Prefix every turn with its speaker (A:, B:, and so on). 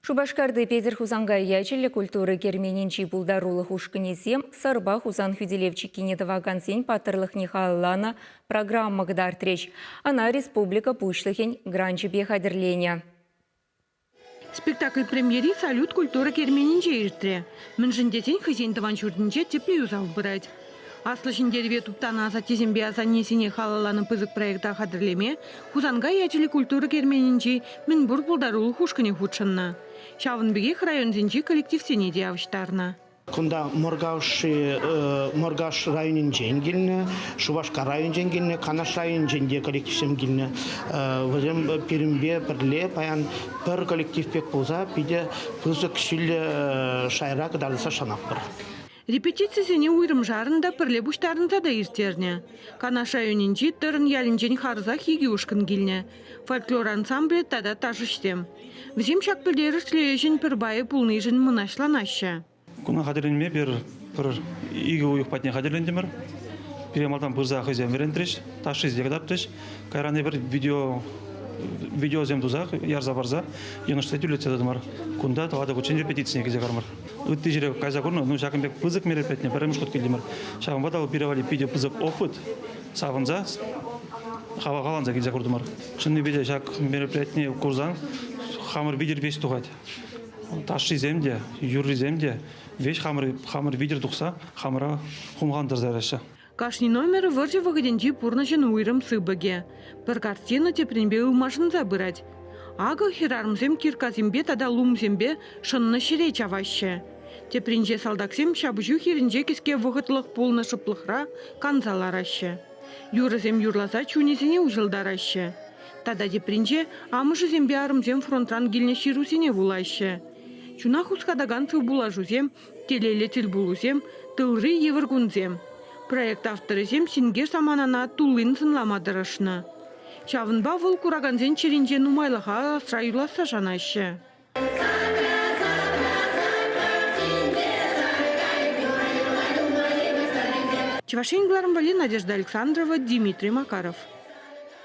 A: Шупашкарти Петӗр Хусанкай ячӗллӗ культура керменӗнчи пултарулӑх ушкӑнӗсем Сӑрпа Хусан хӳтӗлев чиккине тӑвакансен паттӑрлӑхне халалланӑ программа кӑтартрӗҫ. Ӑна республика Пуҫлӑхӗн гранчӗпе хатӗрленӗ.
B: Спектакль премьери «Салют» культура керменӗнче иртрӗ. Мӗншӗн тесен хӑйсен тӑван ҫуртӗнче тӗплӗ юсав пырать. Аслӑ Ҫӗнтерӗве туптанӑ асаттесемпе асаннесене халалланӑ пысӑк проекта хатӗрлеме Хусанкай ячӗллӗ культура керменӗнчи мӗнпур пултарулӑх ушкӑнӗ хутшӑннӑ. Ҫавӑн пекех районсенчи коллективсене те явӑҫтарнӑ.
C: Кунта Моргаши, Моргаш районӗнчен килнӗ, Шупашкар районӗнчен килнӗ, Канаш районӗнчен те коллективсем килнӗ. Вӗсем пирӗнпе пӗрле паян пӗр коллектив пек пулса питӗ пысӑк ҫӳллӗ шайра кӑтартса шанатпӑр.
B: Репетицисене уйрӑмшарӑн та, пӗрле пуҫтарӑнса та ирттернӗ. Канаш районӗнчи Тӑрӑн ялӗнчен харӑсах икӗ ушкӑн килнӗ: фольклор ансамблӗ тата ташӑҫсем. Вӗсем ҫак пӗлтерӗшлӗ ӗҫӗн пӗр пайӗ пулнишӗн мӑнаҫланаҫҫӗ.
D: Куна хатӗрленме пӗр пӗр икӗ уйӑх патне хатӗрлентӗмӗр. Пире малтан пырса хӑйсем вӗрентрӗҫ, ташшисене кӑтартрӗҫ. Кайран эпир видео видеосем туса ярса парса йӑнӑшса тӳрлетсе тӑтӑмӑр. Кунта тӑватӑ хутчен репетицине килсе кармӑр. Ытти ҫӗре кайса курнӑ, ну ҫакӑн пек пысӑк мероприятине пӗрремӗш хут килтӗмӗр. Ҫавӑнпа та вӑл пире валли питӗ пысӑк опыт. Савӑнса, хавхаланса килсе куртӑмӑр. Чӑннипе те ҫак мероприятине курсан хамӑр витӗр веҫ тухать. Ташшисем те, юррисем те веҫ хамӑр, хамӑр витӗр тухса хамӑра хумхантарса яраҫҫӗ.
B: Кашни номер вӑрҫӑ вӑхӑтӗнчи пурнӑҫӑн уйрӑм сыпӑкӗ. Пӗр картина тепринпе ылмашӑнса пырать. Акӑ хӗрарӑмсем киркасемпе тата лумсемпе шӑннӑ ҫӗре чаваҫҫӗ. Тепринче салтаксем ҫапӑҫу хирӗнче кӗске вӑхӑтлӑх пулнӑ шӑплӑхра канса лараҫҫӗ. Юрӑсем юрласа чунӗсене уҫӑлтараҫҫӗ. Тата тепринче амӑшӗсемпе арӑмсем фронтран килнӗ ҫырусене вулаҫҫӗ. Чуна хускатакан сывпуллашусем Телейлӗ тӗлпулусем, тылри йывӑр кунсем. Проект авторӗсем синкер саманана туллин сӑнлама тӑрӑшнӑ. Ҫавӑнпа вӑл куракансен чӗринче нумайлӑха асра юласса шанаҫҫӗ. Чӑваш Ен кӑларӑм валли Надежда Александрова, Дмитрий Макаров.